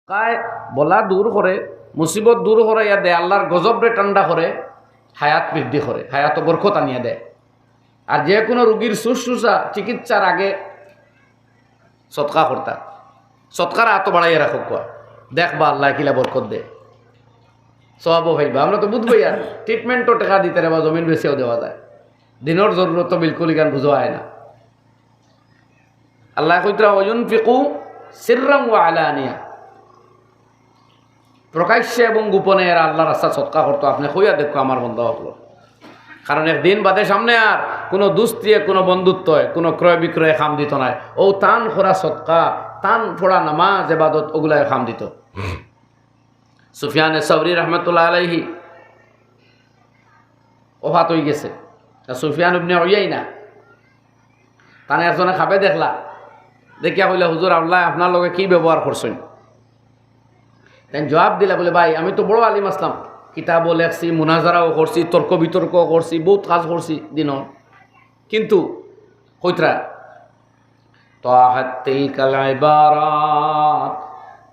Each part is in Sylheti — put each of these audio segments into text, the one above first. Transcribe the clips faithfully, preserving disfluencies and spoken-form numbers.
সদকায় বলা দূর করে, মুসিবত দূর করে, ইয়া দে আল্লাহর গজবরে ঠান্ডা করে, হায়াত বৃদ্ধি করে, হায়াত বরকত আনিয়া দেয়। আর যে কোনো রুগীর শুশ্রূষা, চিকিৎসার আগে সদকা করতা, সদকার আতো বাড়াইয়া রাখো কুয়া, দেখবা আল্লাহ কিলা বরকত দে, সওয়াবও পাইবা। আমরা তো বুঝবো আর, ট্রিটমেন্টও টাকা দিতে রে বা জমিন বেচিয়াও দেওয়া যায়। দিনর জরুরত তো বিলকুল ইখান বুঝা হয় না। আল্লাহ কইতরা, "ওয়ায়ুনফিকু সিররাম ওয়া আলানিয়া।" প্রকাশ্যে এবং গোপনে এরা আল্লাহর রাস্তা সদকা করতো। আপনি কইয়া দেখো আমার বন্ধা হকল, কারণ একদিন বাদে সামনে আর কোনো দুস্তিয়ে, কোনো বন্ধুত্বয়, কোনো ক্রয় বিক্রয়ে কাম দিত নায়। ও তান করা সদকা, তান পড়া নামাজ, এবাদত, ওগুলায় কাম দিত। সুফিয়ানে সৌরি রহমতুল্লাহ আলাইহি ওফাত হয়ে গেছে। তা সুফিয়ান ইবনে উয়াইনা, তানে একজনে খাবে দেখলা, দেখিয়া কইলা, "হুজুর, আল্লাহ আপনার লগে কি ব্যবহার করছেন?" তাই জবাব দিলা বলে, "ভাই, আমি তো বড় আলিম আসলাম, কিতাবও লেখছি, মুনাজারাও করছি, তর্ক বিতর্কও করছি, বহুত কাজ করছি দিনও, কিন্তু কইতরা, তাহাত তিলকাল ইবারাত,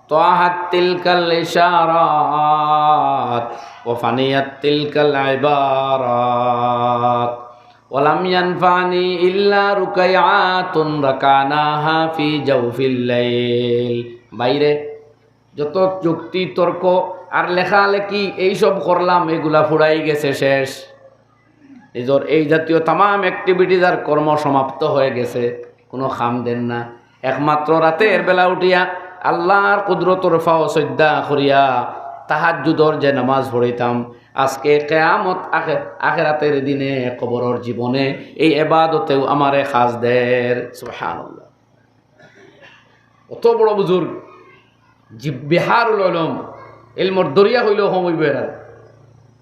তাহাত তিলকাল ইশারাত, ওয়া ফানিয়াত তিলকাল ইবারাত, ওয়া লাম ইয়ানফানি ইল্লা রুকাইআতুন রাকানাহা ফি জাওফিল লাইল।" বাইরে যত যুক্তি, তর্ক আর লেখালেখি এইসব করলাম, এগুলা ফুরাই গেছে, শেষ। নিজের এই জাতীয় তামাম অ্যাক্টিভিটিজ আর কর্ম সমাপ্ত হয়ে গেছে, কোনো কাম দেন না। একমাত্র রাতের বেলা উঠিয়া আল্লাহর কুদরতর ফাও সইজদা করিয়া তাহাজ্জুদর যে নামাজ পড়িতাম, আজকে কিয়ামত আখে-, আখেরাতের দিনে কবরর জীবনে এই এবাদতেও আমারে কাজ দের। সুবহানাল্লাহ। অত বড় বুজুর্গ, জি, বিহারুল উলুম, ইলমর দরিয়া কইলেও কম অইবো এরার।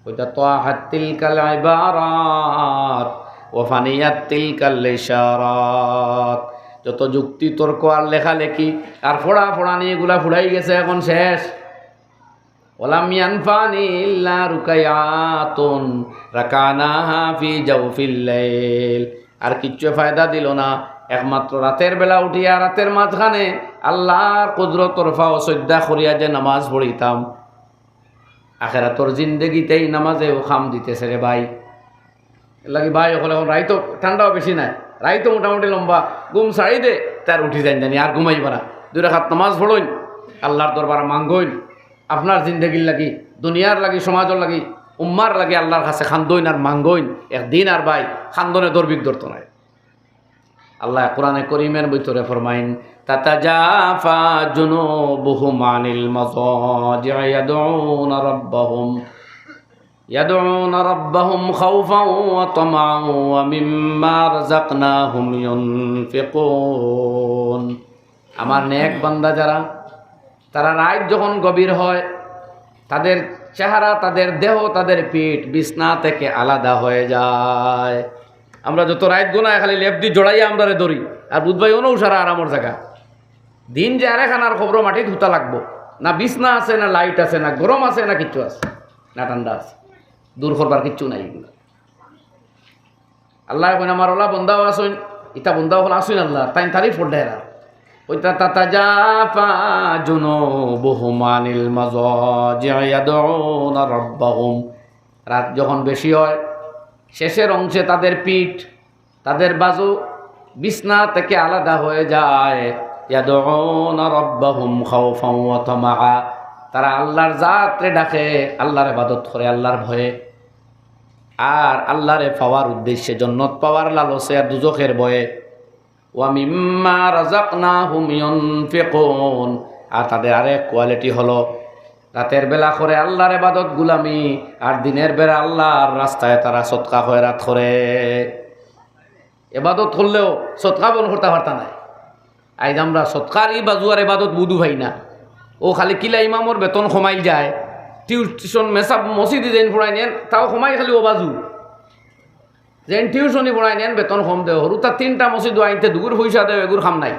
কইতা, "তাহাত তিলকাল ইবারাত, ওয়া ফানিয়াত তিলকাল ইশারাত।" যত যুক্তি, তর্ক আর লেখালেখি আর ফড়া ফড়ানি, এগুলা ফুরাই গেছে, এখন শেষ। ওয়ালাম ইয়ানফানি ইল্লা রুকাইআতুন রাকানাহা ফি জাওফিল লাইল। আর কিচ্ছু ফায়দা দিল না, একমাত্র রাতের বেলা উঠিয়া রাতের মাঝখানে আল্লাহর কুদরতর ফাও সইজদা করিয়া যে নামাজ পড়িতাম, আখেরাতর জিন্দেগিতে এই নামাজেও কাম দিতেছে রে ভাই। এর লাগি ভাই, অখন, অখন রাইতো ঠান্ডাও বেশি নাই, রাইতো মোটামুটি লম্বা, ঘুম ছাড়ি দে, তার উঠি যাইন জানি, আর ঘুমাইবা না। দুই রাকাত নামাজ পড়ইন, আল্লাহর দরবারে মাঙ্গইন, আপনার জিন্দেগির লাগি, দুনিয়ার লাগি, সমাজর লাগি, উম্মার লাগি আল্লাহর কাছে কান্দইন আর মাঙ্গইন। একদিন আর ভাই কান্দনে দরবিক ধরতো নায়। আল্লাহ কোরআনে করিমের ভিতরে ফরমাইন, "তাতাজাফা জুনুবুহুম আনিল মাজাজিই ইয়াদউনা রাব্বাহুম, ইয়াদউনা রাব্বাহুম খাওফাও ওয়া তামাআও ওয়া মিম্মা রাযাকনাহুম ইউনফিকুন।" আমার নেক বান্দা যারা, তারা রাইত যখন গভীর হয়, তাদের চেহারা, তাদের দেহ, তাদের পিঠ বিছনা থেকে আলাদা হয়ে যায়। আমরা যত রাইত গুনায় খালি লেপ দি জড়াইয়া আমরারে ধরি, আর বুধবাই অনো উষারা আরামর জাগা। দিন যে আরে খানার খবর মাটিত হুতা লাগবো, না বিছনা আছে, না লাইট আছে, না গরম আছে, না কিচ্ছু আছে, না ঠান্ডা আছে, দূর করবার কিচ্ছু নাই এগুলা। আল্লাহ কইন, "আমার ওলা বন্দাও আছইন, ইতা বন্দা অকল আছইন আল্লাহ, তাইন তারিফ করলে এরা।" ওইটা, "তাতাজাফা জুনুবুহুম আনিল মাজাজিই ইয়াদউনা রাব্বাহুম।" রাত যখন বেশি হয়, শেষের অংশে তাদের পিঠ, তাদের বাজু বিছনা থেকে আলাদা হয়ে যায়। ইয়াদউনা রাব্বাহুম খাওফাও ওয়া তামাআ। তারা আল্লাহর জাতরে ডাকে, আল্লাহর ইবাদত করে, আল্লাহর ভয়ে। আর আল্লাহরে পাওয়ার উদ্দেশ্যে, জন্নত পাওয়ার লালসে আর দুজখের ভয়ে। ওয়া মিম্মা রাযাকনাহুম ইউনফিকুন। আর তাদের আরেক কোয়ালিটি হলো, রাতের বেলা করে আল্লাহর ইবাদত গুলামি, আর দিনের বেলা আল্লাহর রাস্তায় তারা সদকা খয়রাত করে। ইবাদত করলেও সদকা বন্ধ করতা পারতা নায়। আইজ আমরা সদকার ই বাজু আর ইবাদত বুধু পাই না। ও খালি কিলা ইমামর বেতন কমাইল যায়, টিউশন মেসাব মসজিদে যেন পড়াই নেন, তাও কমাই খালি ও বাজু। যেন টিউশনি পড়াই নেন বেতন কম দেয়, হুরুতা তিনটা মসজিদ আইনতে দুগুর পয়সা দেয়, এগুর কাম নাই।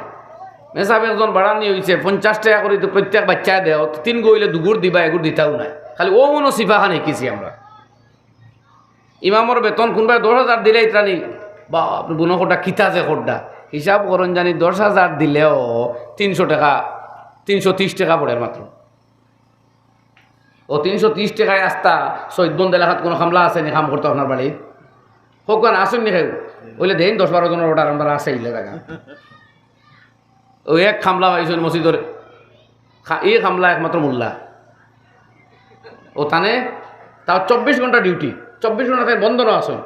মেসাব একজন বাড়ানি হইছে, পঞ্চাশ টাকা করি তো প্রত্যেক বাচ্চায় দেয়, তো তিন গো হইলে দুগুর দিবা, এগুর দিতাও নাই। খালি ও মনো সিফা খান হিকিছি আমরা। ইমামর বেতন কোনবায় দশ হাজার দিলে ইতরানি, বাপ রে, বুনো কোটা কিতা যে কোটা। হিসাব করুন জানি দশ হাজার দিলেও তিনশো টাকা, তিনশো তিরিশ টাকা পড়ে মাত্র। ও তিনশো তিরিশ টেকায় আস্তা শহীদ বন্দ এলাকাত কুনু কামলা আছে নি কাম করতো আপনার বাড়ি? কউক্কা না, আছইন নি কেউ? অইলে দেইন দশ বারো জনর অর্ডার আমরার আছে ইলা জাগা। ও এক কামলা পাইছইন মসজিদর, খা-, ই কামলা একমাত্র মোল্লা। ও তানে, তাও চব্বিশ ঘন্টা ডিউটি, চব্বিশ ঘন্টা তাইন বন্ধ না আছইন।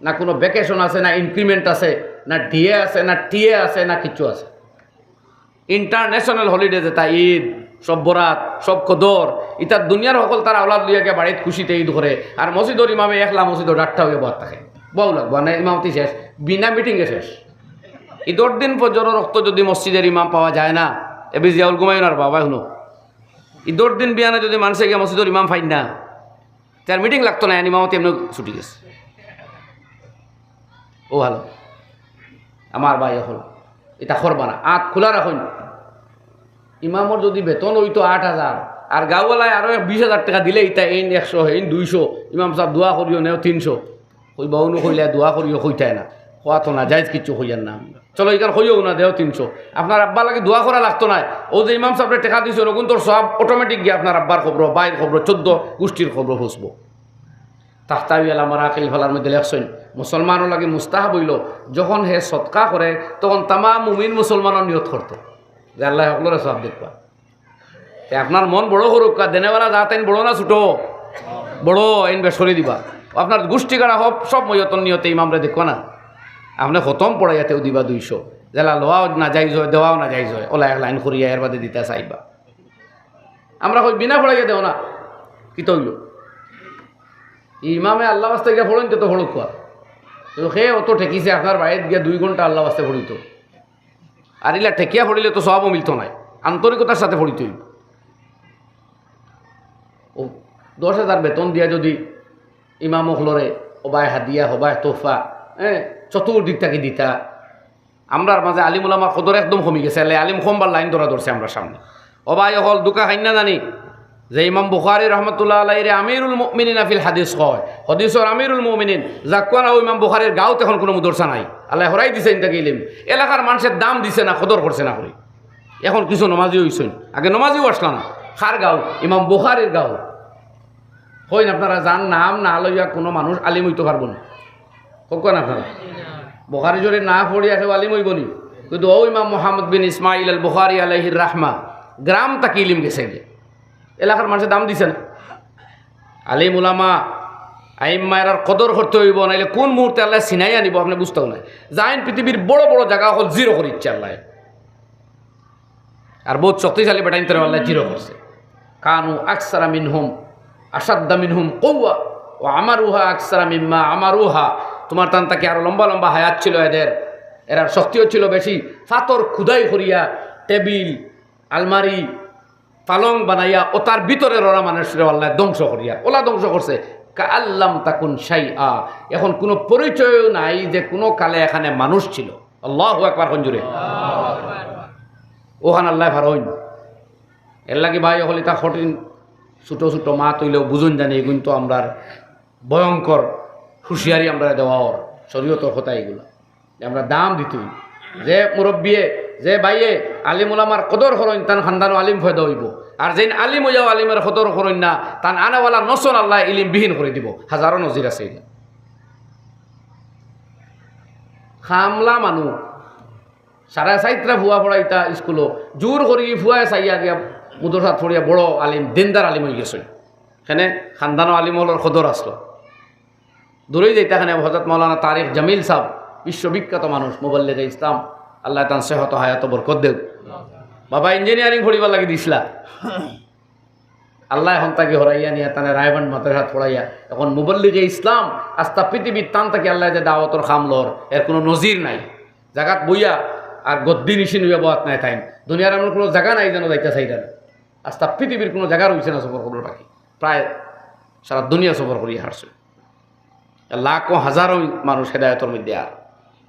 না কুনু ভ্যাকেশন আছে, না ইনক্রিমেন্ট আছে, না ডিএ আছে, না টিএ আছে, না কিচ্ছু আছে। ইন্টারন্যাশনাল হলিডে যেটা, ঈদ, সব বরাত, সব কদর, ইতা দুনিয়ার হকল তার আওলাদ লইয়া গিয়া বাড়িত খুশিতে ঈদ করে, আর মসজিদর ইমামে একলা মসজিদো ডাট্টা অইয়া বওয়াত থাকে। বওয়া লাগবো, মানে ইমামতি শেষ, বিনা মিটিংয়ে শেষ। ঈদর দিন ফজরর অক্ত যদি মসজিদর ইমাম পাওয়া যায় না, এ বি জিয়াউল ঘুমাইও না রে বাবা, হুনো। ঈদর দিন বিয়ানে যদি মানষে গিয়া মসজিদর ইমাম পাইন না, তার মিটিং লাগতো না, ইমামতি এমনে ছুটি গেছে। ও ভালো, আমার ভাই অকল, ইতা করবা না, আত খোলা রাখইন। ইমামর যদি বেতন অইতো আট হাজার, আর গাঁওআলায় আরো এক বিশ হাজার টেকা দিলে, ইতা এইন একশো, এইন দুইশো, ইমাম সাব দোয়া করিও নেও তিনশো, কইবা অনো কইলে দোয়া করিও কইতায় না, কওয়া তো নাজাইজ, কিচ্ছু কইয়ার না। চলো, ইখান কইও না, দেও তিনশো। আপনার আব্বার লাগি দোয়া করা লাগতো নায়। অউ যে ইমাম সাবরে টেকা দিছইন, অগুনতর সওয়াব অটোমেটিক গিয়া আপনার আব্বার কবরো, ভাইর কবরো, চৌদ্দ গুষ্টির কবরো পৌঁছবো। তাহতাবি আলা মারাকিল ফালার মধ্যে লেখছইন, মুসলমানর লাগি মুস্তাহাব অইলো, যখন হে সদকা করে, তখন তামাম মুমিন মুসলমানর নিয়ত করতো যে আল্লায় হকলরে সওয়াব দেউক্কা। তে আপনার মন বড় করউক্কা, দেনেওয়ালা জাত এইন বড় না ছোট? বড়, এইন বেশ করি দিবা। আপনার গুষ্টি গাড়া হব, সব মইয়তর নিয়তে ইমামরে দেউক্কা না। আপনে খতম পড়াইয়া তেউ দিবা দুইশো। যেলা লওয়াও নাজাইজ অয়, দেওয়াও নাজাইজ অয়, অলা এক লাইন করিয়া এর বাদে দিতা চাইবা। আমরা কই বিনা পড়াইয়া দেও না, কিতা অইলো? ইমামে আল্লার ওয়াস্তে গিয়া পড়ইন, তে তো পড়উক্কা। কিন্তু হে অত ঠেকিছে, আপনার বাড়িত গিয়া দুই ঘন্টা আল্লার ওয়াস্তে পড়িতো। আর ইলা ঠেকিয়া পড়িলে তো সওয়াবও মিলতো নায়, আন্তরিকতার সাথে পড়িতো অইবো। ও দশ হাজার বেতন দিয়া যদি ইমাম অকলরে হবায় হাদিয়া, হবায় তোহফা, হ্যাঁ, চতুর্দিক থাকি দিতা, আমরার মাঝে আলিম উলামার কদর একদম কমি গেছে। আলে আলিম কমবার লাইন ধরা ধরছে আমরার সামনে। ও ভাই অকল, দুকা খাইন না জানি যে ইমাম বুখারী রহমতুল্লাহ আলাইহিরে আমিরুল মুমিনিন ফিল হাদিস কয়, হাদিসর আমিরুল মুমিনিন, যাউক্কা না, অউ ইমাম বুখারীর গাঁওত এখন কুনু মুদরসা নাই। আল্লায় হরাই দিছে ইন থাকি ইলিম। এলাকার মানষে দাম দিছে না, কদর করছে না করি। এখন কিছু নমাজি অইছইন, আগে নমাজিও আছলা না। কার গাঁও? ইমাম বুখারীর গাঁও। কইন আপনারা, যার নাম না লইয়া কুনু মানুষ আলিম অইতো পারবো না। কউক্কা না আপনারা? বুখারী শরীফ না পড়িয়া কেউ আলিম অইবো নি? কিন্তু অউ ইমাম মুহাম্মদ বিন ইসমাইল আল বুখারী আলাইহির রাহমা গ্রাম থাকি ইলিম গেছে গিয়া। এলাকার মানষে দাম দিছে না। আলিম উলামা, আইম্মা এরার কদর করতে অইবো, নাইলে কুন মুহূর্তে আল্লায় ছিনাইয়া নিবো আপনে বুঝতাউ নায়। যাইন পৃথিবীর বড় বড় জাগা অকল জিরো করি দিছে আল্লায়। আর বউত শক্তিশালী বেটাইন্তরে আল্লায় জিরো করছে। কানু আকসারা মিনহুম, আশাদ্দা মিনহুম কুওয়া, ওয়া আমারুহা আকসারা মিম্মা আমারুহা। তুমার তান থাকি আরো লম্বা লম্বা হায়াত ছিল এদের, এরার শক্তিও ছিল বেশি। ফাতর খুদাই করিয়া টেবিল, আলমারি, পালং বানাইয়া অতার ভিতরে রওরা মানুষরে আল্লায় ধ্বংস করিয়া, অলা ধ্বংস করছে। কাআল্লাম তাকুন শাইআ, এখন কুনু পরিচয়ও নাই যে কুনু কালে এখানে মানুষ ছিল। আল্লাহু আকবার, কইন জুরে। অখান আল্লায় পারইন। এরলাগি ভাই অকল, ইতা কঠিন, ছোট ছোট মাত অইলেও বুঝইন জানি, ইগুইন তো আমরার ভয়ঙ্কর হুঁশিয়ারি আমরারে দেওয়া অর, শরীয়তর কথা ইগুলা। যে আমরা দাম দিতাম। যে মুরব্বিয়ে, যে ভাইয়ে আলিম উলামার কদর করইন, তান খান্দানো আলিম পয়দা অইবো। আর যেইন আলিম অইয়াও আলিমর কদর করইন না, তান আনেওয়ালা নসল আল্লায় ইলিম বিহীন করি দিবো। হাজারো নজির আছে ইলা। কামলা মানুষ, সাড়ে চাইরটা ফুয়া পড়াইতা স্কুলো, জোর করি ফুয়ায় চাইয়া গিয়া মুদরসাত পড়িয়া বড় আলিম, দিনদার আলিম অইগেছইন। কেনে? খান্দানো আলিম অকলর কদর আছলো। দূরেই যাইতা কেনে, হজরত মাওলানা তারিক জামিল সাব, বিশ্ববিখ্যাত মানুষ, মুবল্লিগে ইসলাম, আল্লায় তান সেহত হায়াতো বরকত দেউক। বাবা ইঞ্জিনিয়ারিং পড়িবার লাগি দিছলা, আল্লায় অখন থাকি হরাইয়া নিয়া তানে রায়গঞ্জ মাদ্রাসাত পড়াইয়া, অখন মুবল্লিগে ইসলাম, আস্তা পৃথিবীত তান থাকি আল্লায় যে দাওয়াতর কাম লর, এর কুনু নজির নাই। জাগাত বইয়া আর গদ্দি নিশিন অইয়া বওয়াত নায় তাইন। দুনিয়ার এমন কুনু জাগা নাই যেন যাইতা চাইরা না। আস্তা পৃথিবীর কুনু জাগা রইছে না সফর করবার বাকি। প্রায় সারা দুনিয়া সফর করি হারছে। লাখো হাজারো মানুষ হেদায়তর মধ্যে। আর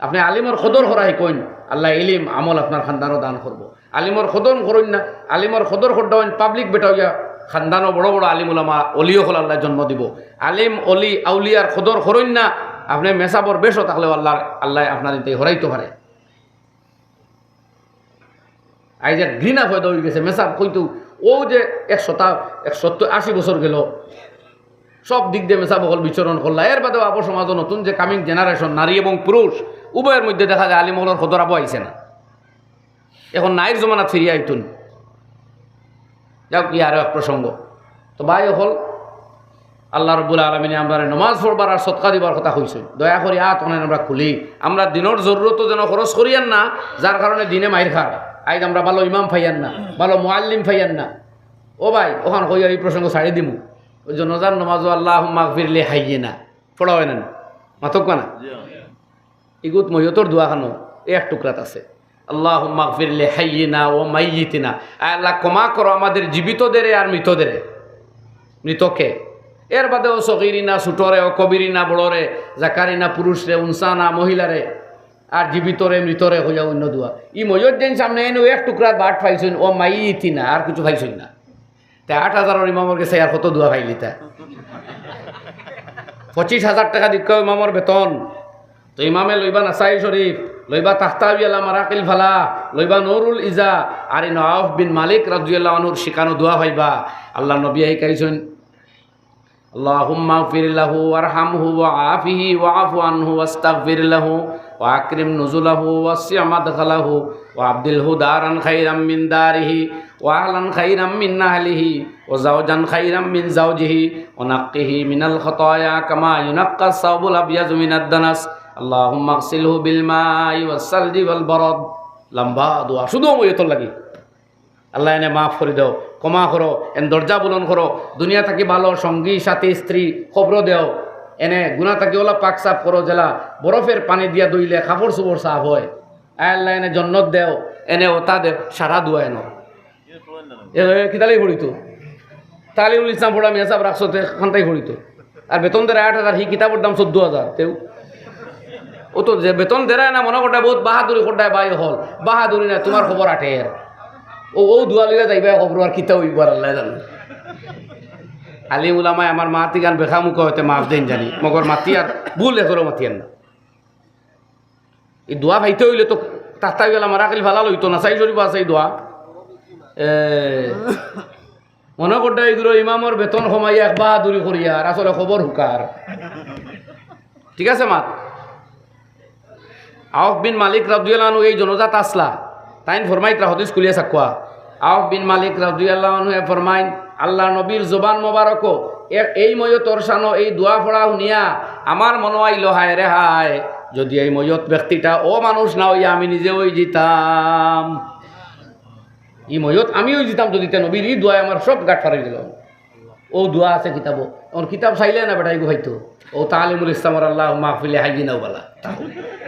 আপনে আলিমর কদর করা হিকইন, আল্লায় ইলিম, আমল আপনার খান্দানো দান করবো। আলিমর কদর করইন না, আলিমর কদর করডা অইন পাবলিক বেটা অইয়া খান্দানো বড় বড় আলিম উলামা, অলি অকল আল্লায় জন্ম দিবো। আলিম, অলি, আউলিয়ার কদর করইন না, আপনে মেসাবর বেশো থাকলেও আল্লায়, আল্লায় আপনার ইনতে হরাইতো পারে। আইজ এক ঘৃণা পয়দা অইগেছে, মেসাব কইতো অউ যে একশোটা, একশো আশি বছর গেল, সব দিক দিয়া মেসাব অকল বিচরণ করলা। এর বাদেও আবো সমাজো নতুন যে coming generation, নারী এবং পুরুষ উভয়ের মধ্যে দেখা যায় আলিম অকলর কদর আবো আইছে না। এখন নাইর জমানাত ফিরিয়া আইতুন। যাউক, ই আরো এক প্রসঙ্গ। তো ভাই অকল, আল্লাহ রব্বুল আলামিনে আমরারে নমাজ পড়বার আর সদকা দিবার কথা কইছইন। দয়া করি আত অনে আমরা খুলি, আমরা দিনর জরুরতো যেন খরচ করিয়ার না, যার কারণে দিনে মাইর খার। আইজ আমরা ভালো ইমাম পাইয়ার না, ভালো মুআল্লিম পাইয়ার না। ও ভাই, অখান কইয়া ই প্রসঙ্গ ছাড়ি দিমু। অউ জনাজার নমাজো আল্লাহুম্মা গফির লি হাইয়িনা পড়া অয় না নি? মাতউক্কা না? ইগুত মইয়তর দোয়া খানো, এক টুকরাত আছে। আল্লাহুম্মা গফির লি হাইয়িনা ওয়া মাইয়িতিনা। আয় আল্লাহ, ক্ষমা করো আমাদের জীবিতদেরে আর মৃতদেরে, মৃতকে। এর বাদেও সগিরিনা ছোটরে, ও কবিরিনা বড়রে, জাকারিনা পুরুষরে, উনসানা মহিলারে, আর জীবিতরে মৃতরে কইয়া অইন্য দোয়া। ই মইয়ত যেইন সামনে এইন এক টুকরা বাট পাইছইন, ওয়া মাইয়িতিনা, আর কিছু পাইছইন না। তে আট হাজারর ইমামর গেছে আর কত দোয়া পাইলিতা? পঁচিশ হাজার টেকা দিক্কা ইমামর বেতন। তো ইমামে লইবা নাসাই শরীফ, লইবা তাহতাবি আলা মারাকিল ফালাহ, লইবা নুরুল ইজা, আর ইনো আউফ বিন মালিক রাদিয়াল্লাহু আনহুর শিখানো দোয়া পাইবা। আল্লাহর নবীয়ে শিখাইছইন, اللهم اغفر له وارحمه وعافه واعف عنه واستغفر له وأكرم نزله ووسع مدخله وأبدله دارا خيرا من داره وأهلا خيرا من أهله وزوجا خيرا من زوجه ونقه من الخطايا كما ينقى الثوب الأبيض من الدنس. اللهم اغسله بالماء والثلج والبرد. লম্বা দোয়া, শুধু মইয়তর লাগি। আল্লাহ এনে মাফ করি দেও, ক্ষমা করো, এন দরজা বুলন্দ করো, দুনিয়া থাকি ভালো সঙ্গী, সাথী, স্ত্রী, কবরো দেও, এনে গুনা থাকি ওলা পাক সাফ করো, যেলা বরফের পানি দিয়া ধইলে কাপড় চোপড় সাফ হয়। আয় আল্লাহ এনে জন্নত দেও, এনে ওতা দেও, সারা দোয়া এনো। এ, এ, কিতালাই পড়িতো? তালিমুল ইসলাম পড়া মিয়া সাহেব রাখছো, তে খানতাই পড়িতো। আর বেতন দেরা আট হাজার, হি কিতাবর দাম চোদ্দ হাজার, তেউ। ও তো যে বেতন দেরা না মনে করতা বহুত বাহাদুরি করতা ভাই অকল। বাহাদুরি না, তুমার খবর আটের। ও, ও দোয়া লইয়া যাইবা খবর আর কিতা অইবো আর আল্লাহ জানে। আলিম উলামায় আমার মাতিগান বেখামুখা অইতে মাফ দেইন জানি। মগর মাতিয়ার ভুল এ করো মাতিয়ার না। ই দোয়া পাইতে অইলে তো তাহতাবি আলা মারাকিল ফালাহ লইতো, নাসাই শরীফো আছে ই দোয়া। এ, মনে করতা ইগুরে ইমামর বেতন কমাইয়া এক বাহাদুরি করিয়ার, আর আসলে খবর হুকার। ঠিক আছে মাত? আউফ বিন মালিক রাদিয়াল্লাহু আনহু এই জনাজাত আছলা, তাইন ফরমাইতরা, হাদিস খুলিয়া চাউক্কা। আউফ বিন মালিক রাদিয়াল্লাহু আনহুয়ে ফরমাইন, আল্লাহর নবীর জবান মোবারকো এ-, এই মইয়তর শানো এই দোয়া পড়া হুনিয়া আমার মনো আইলো, হায় রে হায়, যুদি এই মইয়ত ব্যক্তিটা অউ মানুষ না অইয়া আমি নিজে অইযিতাম। ই মইয়ত আমি অইযিতাম যুদি, তে নবীর ই দোয়ায় আমার সব গাট ফাড়ি দিলো। অউ দোয়া আছে কিতাবো। অখন কিতাব চাইলে না বেটা, ইগু পাইতো। অউ তালিমুল ইসলামর আল্লাহুম্মা গফির লি হাইয়িনা ওয়া বালা।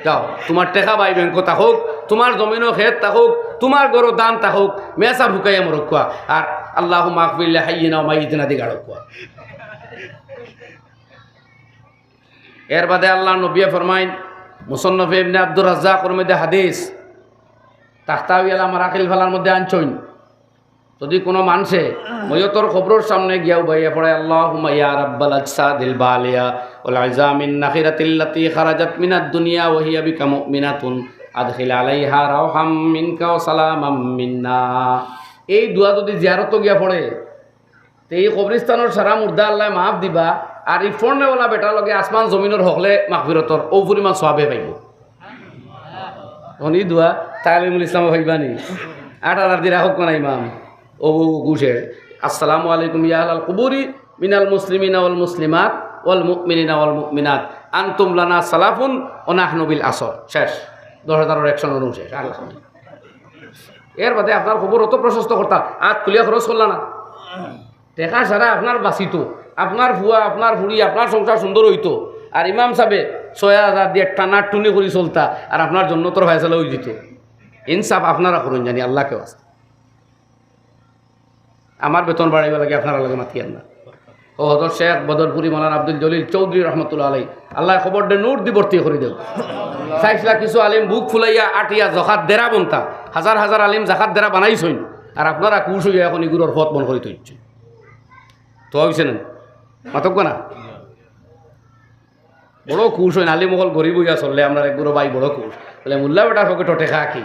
যাও, তুমার টেকা ভাই ব্যাংকো থাকউক, তুমার জমিনো খেত থাকউক, তুমার ঘরো ধান থাকউক, মেসাব হুকাইয়া মরউক্কা, আর আল্লাহুম্মা গফির লি হাইয়িনা ওয়া মাইয়িতিনা দি গাড়উক্কা। এর বাদে আল্লাহর নবীয়ে ফরমাইন, মুসন্নফে ইবনে আব্দুর রাজ্জাকর মধ্যে হাদিস, তাহতাবি আলা মারাকিল ফালাহর মধ্যে আনছইন, যুদি কুনু মানষে মইয়তর কবরর সামনে গিয়া উবাইয়া পড়ে, اللهم يا رب الأجساد البالية والعظام النخرة التي خرجت من الدنيا وهي بك مؤمنة، أدخل عليها روحا منك وسلاما منا। এই দোয়া যুদি জিয়ারতো গিয়া পড়ে, তে ই কবরিস্তানর সারা মুর্দা আল্লায় মাফ দিবা, আর ই পড়নেওয়ালা বেটার লগে আসমান জমিনর হকলে মাগফিরতর অউ পরিমাণ সওয়াবে পাইবো। অখন ই দোয়া তালিমুল ইসলামো পাইবা নি? আট হাজার দি রাখউক্কা না ইমাম। অউ ঘুষের। আসসালামু আলাইকুম ইয়া আহলাল কুবুরি মিনাল মুসলিমিনা ওয়াল মুসলিমাত ওয়াল মুমিনিনা ওয়াল মুমিনাত। আনতুম লানা সালাফুন ওয়া নাহনু বিল আসর। শেষ। দশ হাজারর একশো নু শেষ। আর লাগবো না। এর বাদে আপনার কবর অত প্রশস্ত করতা, আত খুলিয়া খরচ করলা না। টেকা সারা আপনার বাঁচিতো, আপনার ফুয়া, আপনার ফুড়ি, আপনার সংসার সুন্দর অইতো। আর ইমাম সাবে ছয় হাজার দিয়া টানাটুনি করি চলতা, আর আপনার জন্নতর ফয়সালা অইযিতো। ইনসাফ আপনারা করইন জানি, আল্লাহকে ওয়াস্তে। আমার বেতন বাড়াইবার লাগি আপনারার লগে মাতিয়ার না। অউ হজরত শেখ বদরপুরি মৌলানা আব্দুল জলিল চৌধুরী রহমতুল্লাহ আলাই, আল্লায় কবররে নূর দি ভর্তি করি দেও। চাইছলা কিছু আলিম বুক ফুলাইয়া আটিয়া জকাত দেরা বনতা, হাজার হাজার আলিম জকাত দেরা বানাইছইন, আর আপনারা খুশ অইয়া অখন ইগুরর পথ বন্ধ করি থইছইন। তো অইছে না? মাতউক্কা না? বড় খুশ অইন, আলিম অকল গরিব অইয়া চললে আমরার এগুর ভাই বড় খুশ। বলে, "মুল্লা বেটার পকেটো টেকা কি?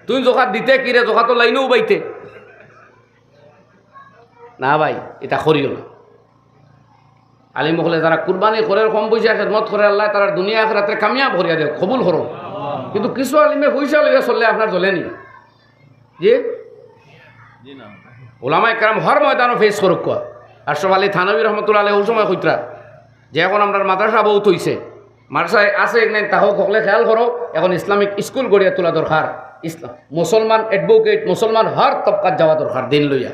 তুই জকাত দিতে কিরে, জকাতর লাইনো উবাইতে?" না ভাই, ইতা করিও না। আলিম অকলে যারা কুরবানি করের, কম পয়সায় খেদমত করের, আল্লায় তারার দুনিয়া আখিরাতরে কামিয়াব করিয়া দেউক, কবুল করো। কিন্তু কিছু আলিমে পয়সা লইয়া চললে আপনার জ্বলেনি। জি? ওলামায়ে কেরাম হর ময়দানো ফেস করউক্কা। আশরাফ আলী থানভী রহমতুল্লাহ আলাইহি অউ সময় কইতরা যে অখন আমরার মাদ্রাসা বউত অইছে, মাদ্রাসায় আছে নাই তাও হকলে খেয়াল করো, অখন ইসলামিক স্কুল গড়িয়া তোলা দরকার। ইসলাম, মুসলমান অ্যাডভোকেট, মুসলমান হর তবকাত যাওয়া দরকার দিন লইয়া।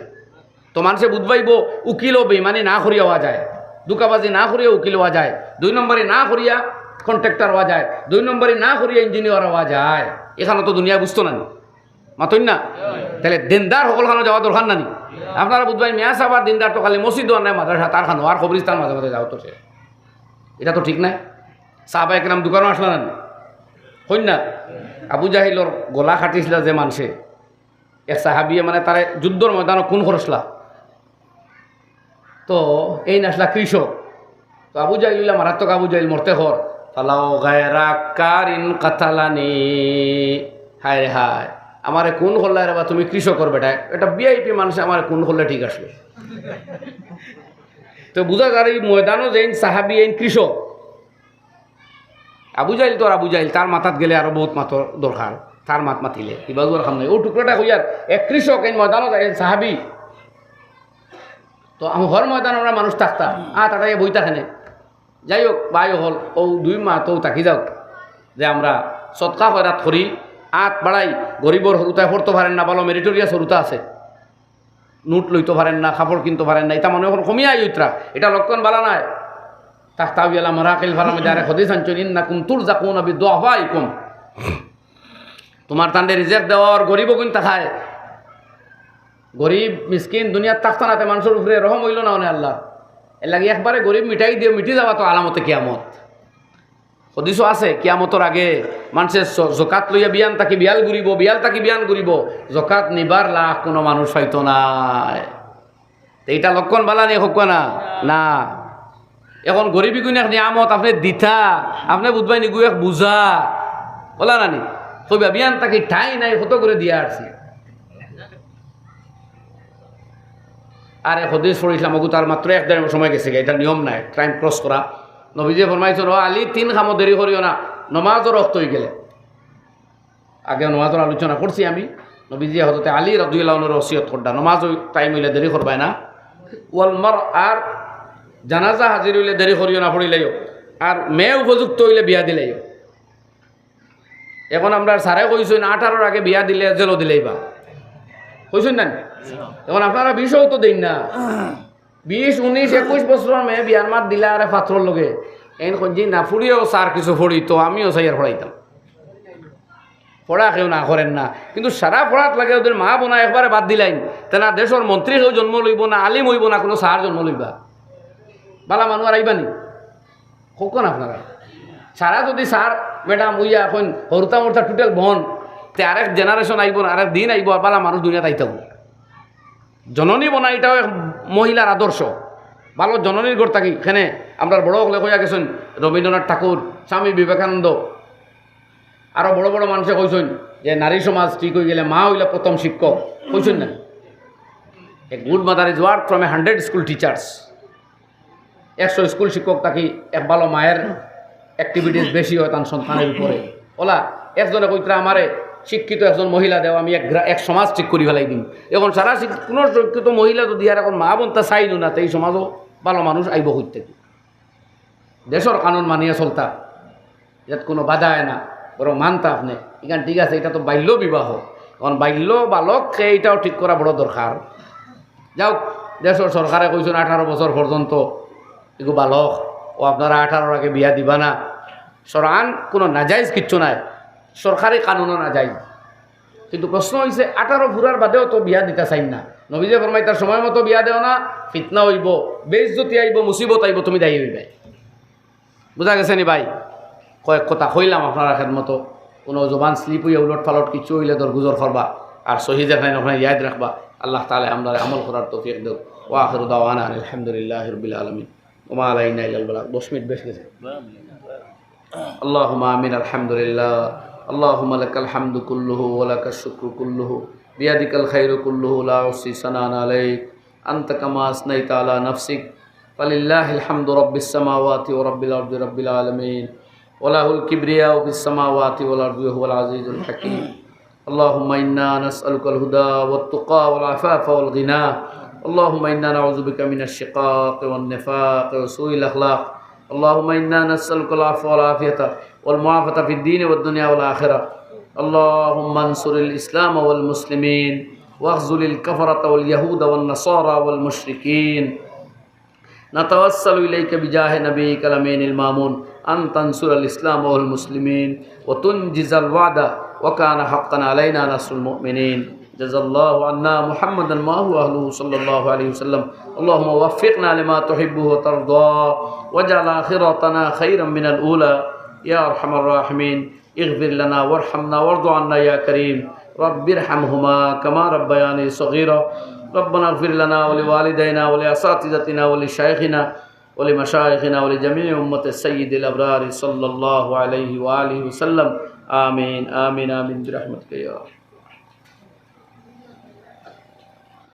তো মানষে বুঝবাইবো, উকিলও বেইমানি না করিয়া অওয়া যায়, ধুকাবাজি না করিয়া উকিল অওয়া যায়, দুই নম্বরি না করিয়া কন্ট্রাক্টর অওয়া যায়, দুই নম্বরি না করিয়া ইঞ্জিনিয়ার অওয়া যায়। ইখানো তো দুনিয়ায় বুঝতো না নি, মাতইন না? তাইলে দিনদার হকলখানো যাওয়া দরকার না নি? আপনারা বুঝবায়, মিয়া সাব আর দিনদার তো খালি মসজিদো আর নাই, মাদ্রাসা তার খানো আর কবরিস্তান মাঝে মাঝে যাও তো সে। ইটা তো ঠিক নায়। সাহাবা একরাম দোকানো আসলা না নি? কইন না? আবু জাহিলর গলা কাটিছলা যে মানষে, এক সাহাবিয়ে মানে তারে যুদ্ধর ময়দানো খুন করছলা। তো এইন আসলা কৃষক। তো আবু জাহিল অইলা মারাত্মক আবু জাহিল, মরতে কর। ফালাও গায়রা কারিন কাতালানি। হায় রে হায়, আমারে খুন করলায় রে বা তুমি কৃষকর বেটায়। একটা ভিআইপি মানষে আমারে খুন করলে ঠিক আছিল। তো বুঝা যার ই ময়দানো যেইন সাহাবি এইন কৃষক। আবু জাহিল তো আর আবু জাহিল, তার মাতাত গেলে আরো বউত মাতর দরকার। তার মাত মাতিলে ইবাজুয়ার খাম নাই। অউ টুকরাটা কইয়ার এক কৃষক এইন ময়দানো যাইন সাহাবি। তো আমি হর ময়দানো আমরা মানুষ থাকতাম, আত আটাইয়া বই থাকে না। যাই হোক, ভাই অকল, অউ দুই মা তো থাকি যাউক, যে আমরা সদকা খয়রাত করি, আত বাড়াই, গরিবর হুরুতায় পড়তো পারের না, ভালো মেরিটোরিয়াস হুরুতা আছে, নোট লইতো পারের না, কাপড় কিনতো পারের না, ইতা মনে অখন কমিয়া আইতরা, ইটা লক্ষণ বালা নায়। তাখতাউ ইয়ালা মারাকিল ফারামে যারে হদিস আনছইন, "ইন্নাকুম তুরজাকুনা বিদুআফাইকুম।" তুমার তানরে রিজেক দেওয়ার গরিব অগুইন থাকায়। গরিব, মিসকিন দুনিয়াত থাকতো না, তে মানষর উপরে রহম অইলো না অনে আল্লাহ। এরলাগি একবারে গরিব মিটাই দিও, মিটি যাওয়া তো আলামতে কিয়ামত। হদিসও আছে, কিয়ামতর আগে মানষে জ-, জকাত লইয়া বিয়ান থাকি বিয়াল ঘুরিবো, বিয়াল থাকি বিয়ান ঘুরিবো, জকাত নিবার লাখ কুনু মানুষ পাইতো নায়। তে ইটা লক্ষণ বালা নি, কউক্কা না? না। অখন গরিব ইগুইন এক নিয়ামত, আপনে দিতা, আপনে বুঝবায়নি ইগু এক বুঝা। অলা না নি? কইবা বিয়ান থাকি ঠাই নাই, কত করি দিয়া আরছি। আরে হদিস পড়ছিলাম, অগু তার মাত্র এক দেড় সময় গেছে গি, ইটা নিয়ম নায়, টাইম ক্রস করা। নবীজিয়ে ফরমাইছইন, "ও আলী, তিন কামো দেরি করিও না, নমাজর অক্ত অইগেলে।" আগে নমাজর আলোচনা করছি আমি। নবীজিয়ে হযরতে আলী রাদিয়াল্লাহু আনহুরে ওসিয়ত কররা, নমাজ টাইম অইলে দেরি করবায় না। ওয়াল মার, আর জানাজা হাজির অইলে দেরি করিও না, পড়িলাইও। আর মেয়ে উপযুক্ত অইলে বিয়া দিলাইও। অখন আমরার সারে কইছইন, আঠারোর আগে বিয়া দিলে জেলো দিলাইবা। কইছইন না নি? অখন আপনারা বিশও তো দেইন না। বিশ, উনিশ, একুশ বছরর মেয়ে বিয়ার মাত দিলা আরে পাত্রর লগে। এইন কইন যে না, ফুড়িও সার কিছু পড়ি, তো আমিও চাইয়ার পড়াইতাম। পড়া কেউ না করের না, কিন্তু সারা পড়াত লাগে ওদের মা বোনা একবারে বাদ দিলাইন। তে না দেশর মন্ত্রী কেউ জন্ম লইবো, না আলিম অইবো, না কুনু সার জন্ম লইবা। বালা মানুষ আর আইবা নি? কউক্কা না আপনারা। সারা যদি সার, ম্যাডাম অইয়া অখন হুরুতা মুরুতা টোটাল বন, তে আরেক জেনারেশন আইবো না, আরেক দিন আইবো, আর বালা মানুষ দুনিয়াত আইতা অইবো। জননী বনা ইটাও এক মহিলার আদর্শ। ভালো জননীর ঘর থাকি, এখানে আমরার বড় অকলে কইয়া গেছইন, রবীন্দ্রনাথ ঠাকুর, স্বামী বিবেকানন্দ, আরো বড় বড় মানষে কইছইন যে নারী সমাজ ঠিক অইগেলে মা অইলা প্রথম শিক্ষক, কইছইন না? A good mother is worth from a hundred school teachers। একশো স্কুল শিক্ষক থাকি এক ভালো মায়ের অ্যাক্টিভিটিস বেশি অয় তান সন্তানের উপরে। অলা একজনে কইতরা, "আমারে শিক্ষিত একজন মহিলা দেও, আমি এক গ্রা-, এক সমাজ ঠিক করি ফালাই দিমু।" অখন সারা শিক-, কুনু শিক্ষিত মহিলা যদি আর অখন মা বনতা চাইলো না, তে ই সমাজও ভালো মানুষ আইবো কই থাকি? দেশর কানুন মানিয়া চলতা, ইটাত কুনু বাধা অয় না, বরং মানতা আপনে। ইখান ঠিক আছে, ইটা তো বাল্য বিবাহ। অখন বাল্য বালককে ইটাও ঠিক করা বড় দরকার। যাউক, দেশর সরকারে কইছইন আঠারো বছর পর্যন্ত ইগু বালক, ও আপনারা আঠারোর আগে বিয়া দিবা না। শরআন কুনু নাজাইজ কিচ্ছু নাই, সরকারি কানুনও নাজাইজ। কিন্তু প্রশ্ন অইছে, আঠারো ফুরার বাদেও তো বিয়া দিতা চাইন না। নবীজিয়ে ফরমাইতরা, "সময় মতো বিয়া দেও না, ফিতনা অইবো, বেইজ্জতি আইবো, মুসিবত আইবো, তুমি দায়ী অইবায়।" বুঝা গেছে নি ভাই? কয়েক কথা কইলাম আপনারার খেদমতো। কুনু জবান স্লিপ অইয়া উলট পালট কিচ্ছু অইলে দরগুজর করবা, আর সহি যেখানে ওখানে ইয়াদ রাখবা। আল্লাহ তাআলায় আমরারে আমল করার তৌফিক দেউক। ওয়া আখিরু দাওয়ানা আলহামদুলিল্লাহি রাব্বিল আলামিন। ওয়া মা আলাইনা ইল্লাল বালাগ। দশ মিনিট বেশ গেছে। اللهم آمين، الحمد لله، اللهم لك الحمد كله ولك الشكر كله، بيدك الخير كله، لا أحصي ثناء عليك، أنت كما أثنيت على نفسك، فلله الحمد رب السماوات ورب الأرض رب العالمين، وله الكبرياء في السماوات والأرض وهو العزيز الحكيم. اللهم إنا نسألك الهدى والتقى والعفاف والغنى. اللهم إنا نعوذ بك من الشقاق والنفاق وسوء الأخلاق. اللهم إنا نسألك العفو والعافية والمعافاة في الدين والدنيا والآخرة. اللهم انصر الإسلام والمسلمين، واخذل الكفرة واليهود والنصارى والمشركين. نتوسل إليك بجاه نبيك الأمين المامون أن تنصر الإسلام والمسلمين وتنجز الوعد، وكان حقا علينا نصر المؤمنين. جزى الله عنا محمدا ما هو أهله صلى الله عليه وسلم. اللهم وفقنا لما تحبه وترضى، واجعل آخرتنا خيرا من الأولى يا أرحم الراحمين. اغفر لنا وارحمنا وارض عنا يا كريم. رب ارحمهما كما ربياني صغيرا. ربنا اغفر لنا ولوالدينا ولأساتذتنا ولشيخنا ولمشايخنا ولجميع أمة السيد الأبرار صلى الله عليه وآله وسلم. آمين، آمين، آمين برحمتك يا أرحم.